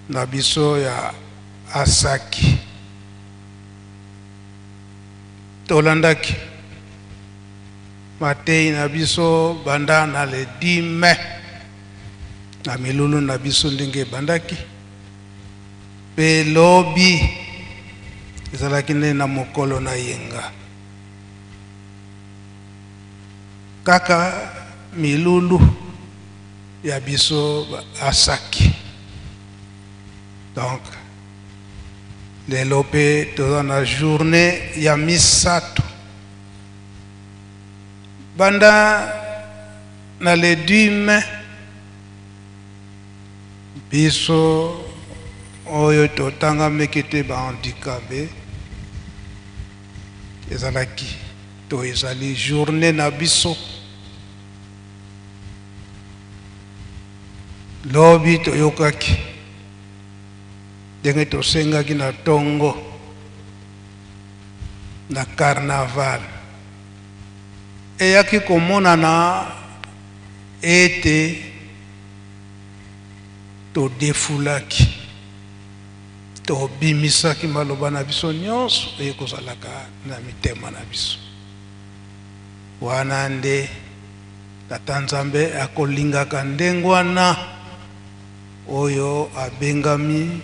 na biso ya Asaki. Tolandaki mateyi na biso banda na le 10 mai na milulu na biso ndenge ebandaki, mpe lobi ezalaki nde na mokolo na yenga. Kaka milulu ya biso Asaki. Donc lelo mpe toza na journée ya misato banda na le 10 mai. Biso oyo totangameki te bahandikape, ezalaki to ezali journée na biso. Lobi toyokaki ndenge tosengaki na tongo na carnaval, eyaki komonana ete todefulaki, tobimisaki maloba na biso nyonso eye kozalaka na mitema na biso. Wana nde Tata Nzambe akolingaka ndenge wana oyo abengami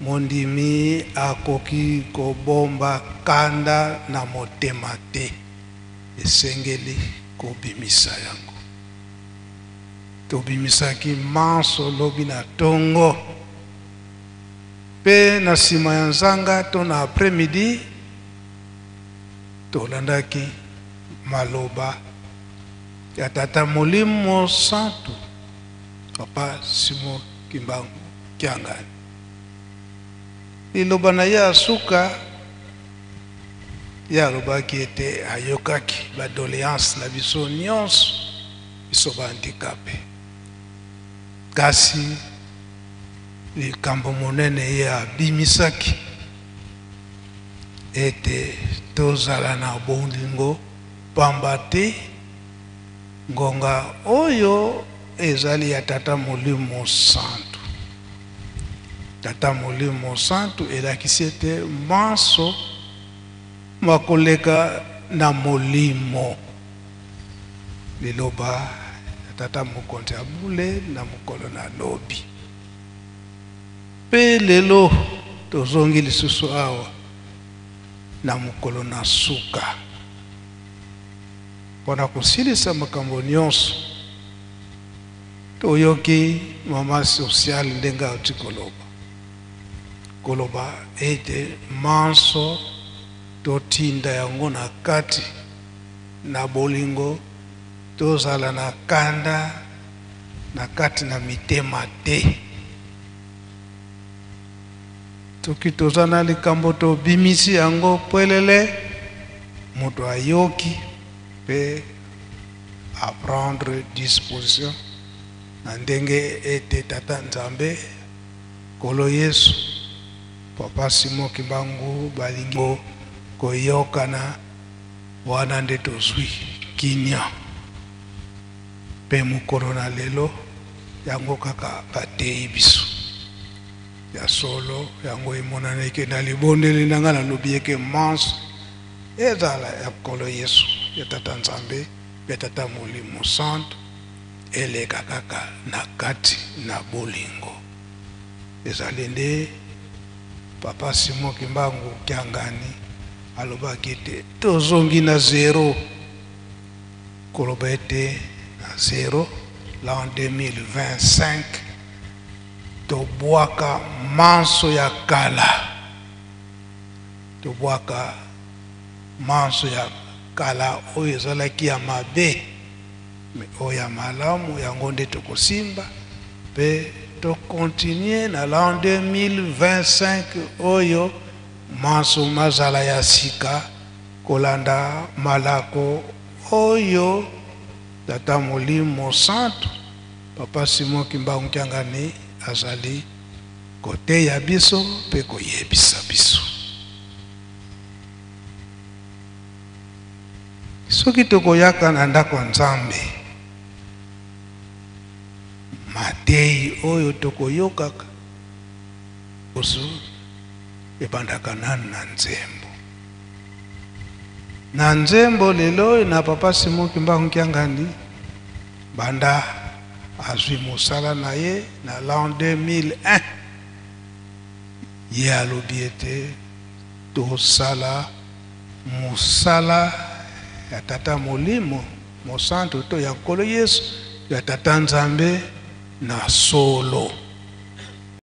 mondimi akoki kobomba kanda na motema te, esengeli kobimisa yango. Tobimisaki manso lobi na tongo, mpe na nsima ya nzanga to na après-midi tolandaki maloba ya Tata Molimo Santu Papa Simon Kimbangu Kiangani. Liloba na ye ya suka, ye alobaki ete ayokaki ba doléance na biso nyonso, biso ba handicapé, kasi likambo monene ye abimisaki ete tozala na bolingo, pamba te ngonga oyo ezali ya Tata Molimo Santu. Tata Molimo Santu elakisi ete manso makoleka na molimo. Liloba ya Tata Mokonzi ya bule na mokolo na lobi. Mpe lelo tozongi lisusu awa na mokolo na suka mpo na kosilisa makambo nyonso. Toyoki mama sociale ndenge auti koloba ete manso totinda yango na kati na bolingo, tozala na kanda na kati na mitema te. Soki toza na likambo tobimisi yango pwelele, moto ayoki mpe a prendre disposition na ndenge ete Tata Nzambe, Nkolo Yesu, Papa Simon Kimbangu balingi koyokana. Wana nde tozwi kimia. Mpe mokolo na lelo yango kaka bateyi biso ya solo, yango emonana eke na libondeli na ngai nalobi eke manso ezala ya Nkolo Yesu, ya Tata Nzambe, ya Tata Molimo Santu, eleka kaka na kati na bolingo. Ezali nde Papa Simon Kimbangu Kiangani alobaki ete tozongi na zero, koloba ete na zero l'an 2025 tobwaka manso ya kala, tobwaka manso ya kala oyo ezalaki ya mabe, me oyo ya malamu yango nde tokosimba mpe tokontinue na l'an 2025 oyo manso mazala ya sika, kolanda malako oyo Tata Molimo Santu Papa Simon Kimbangu Kiangani azali koteya biso mpe koyebisa biso. Soki tokoyaka na ndako ya Nzambe, mateyi oyo tokoyokaka Liboso ebandaka nanu na nzembo. Na nzembo lelo na papa Simon Kimbangu Kiangani banda azwi mosala na ye na l'an 2001, ye alobi ete tosala mosala ya Tata Molimo Mosantu to ya Nkolo Yesu ya Tata Nzambe na solo.